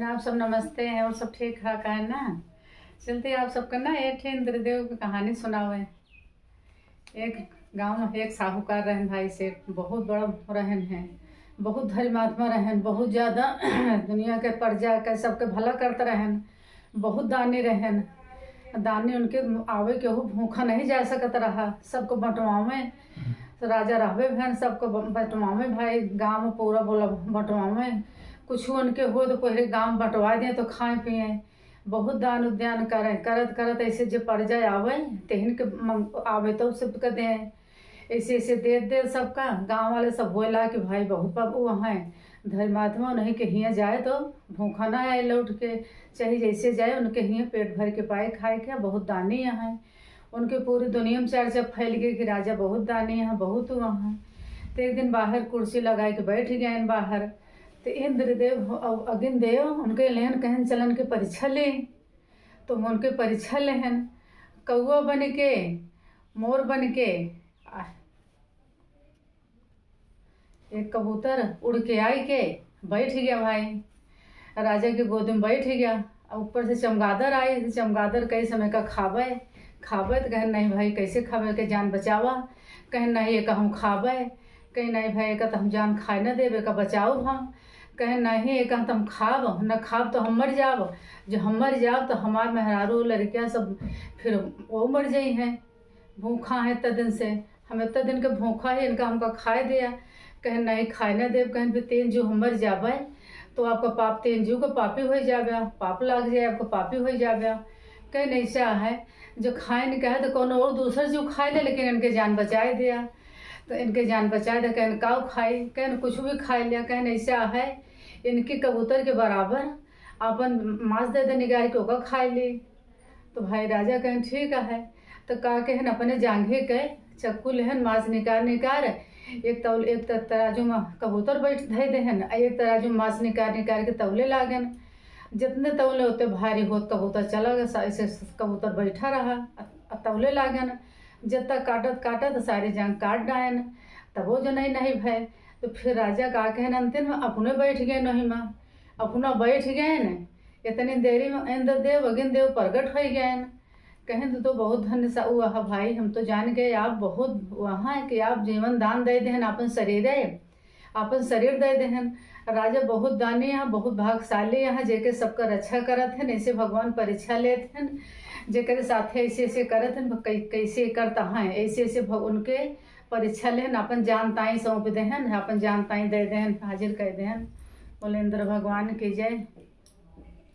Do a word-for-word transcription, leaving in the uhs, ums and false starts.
आप सब नमस्ते हैं और सब ठीक ठाक है ना? चलते आप सबका ना एक ठे इंद्रदेव की कहानी सुनावे। एक गांव में एक साहूकार रहन भाई सेठ, बहुत बड़ा रहन है, बहुत धर्मात्मा रहन, बहुत ज्यादा दुनिया के प्रजा के सबके भला करत रहन, बहुत दानी रहन। दानी उनके आवे केहू भूखा नहीं जा सकत रहा, सबको बंटवावे। तो राजा रहबे भन सबको ब-, बंटवावे भाई, गांव में पूरा बोला बंटवावे। कुछ उनके हो तो पहले गांव बंटवा दें तो खाए पिए। बहुत दान उद्यान करें, करत करत ऐसे जे प्रजा आवे तेहन के मंग-, आवे तो सबके दें। ऐसे ऐसे दे दे सबका। गांव वाले सब बोला कि भाई बहुत बाबू हैं धर्मात्मा, उन्हीं के हियाँ जाए तो भूखा ना आए लौट के, चाहे जैसे जाए उनके हियाँ पेट भर के पाए खाए के। बहुत दानी हैं, उनके पूरी दुनिया में चर्चा फैल गई कि राजा बहुत दानी हैं, बहुत वहाँ। तो एक दिन बाहर कुर्सी लगाए के बैठ गए बाहर। तो इंद्रदेव हो-, अउ अग्नि देव उनके लेहन कहन चलन के परीक्षा ले। तो उनके परीक्षा लेहन, कौआ बन के, मोर बन के, आ, एक कबूतर उड़ के आई के बैठ गया भाई, राजा के गोद में बैठ गया। आ ऊपर से चमगादड़ आई, चमगादड़ कहे समय का खाबे, खाबे तो कहे नहीं भाई कैसे खाबे, के जान बचावा। कहे नहीं एक हम खाबे। कहे नहीं भाई एक तो हम जान खाए न देबे, का बचाओ हम। कहे नहीं एक तो हम खाब, न खाब तो हम मर जाब। जो हम मर जाब तो हमार मेहरारू लड़कियाँ सब फिर वो मर जाई हैं। भूखा है इतना दिन से, हम इतना दिन के भूखा है, इनका हमका खाए दिया। कहे नहीं खाए ना देब। कहे भी तीन जो हम मर जाबे तो आपका पाप, तीन जो का पापी हो जाबे, पाप लाग जाए आपका, पापी हो जाबे। कहे नहीं ऐसा है जो खाए नहीं कहे तो कौनो और दूसर जो खाए ले, लेकिन इनके जान बचाए दिया। तो इनके जान बचाए दिया। कहन काऊ खाई, कहन कुछ भी खाए लिया। कहन ऐसा है इनके कबूतर के बराबर अपन मांस दे दे निकाल के ओका खाए ली। तो भाई राजा कहन ठीक है। तो का कहन अपने जांघे के चक्कू लेहन, मांस निकार निकार एक तौल, एक त-, तराजू में कबूतर बैठ धै देहन, आ एक तराजू में मांस निकार निकार के तौले लागन। जितने तौले उतने भारी होत कबूतर चला गया, सा-, ऐसे कबूतर बैठा रहा, आ, आ तौले लागन। जब तक काटत काटत सारे जांघ काट डायन, तबो जो नहीं नहीं भय। तो फिर राजा का कहन अंतिम में अपने बैठ गए नहीं माँ, अपना बैठ गए न। इतनी देरी में इंद्रदेव अग्नि देव प्रगट हो गए न। कहें तो, तो बहुत धन्य सा हुआ है भाई, हम तो जान गए आप बहुत वहाँ है कि आप जीवन दान दे देहन, अपन शरीर है, अपन शरीर दे देहन। राजा बहुत दानी है, बहुत भागशाली है, जेके सबका रक्षा करत हैं, ऐसे भगवान परीक्षा लेत हैं, जेकरे साथे ऐसे ऐसे करत हैं, कै-, कैसे करता है, ऐसे ऐसे भग-, उनके परीक्षा लेहन, अपन जान ताई सौंप देहन, अपन जान ताई दे देहन, हाजिर कर देहन। बोले इंद्र भगवान की जय।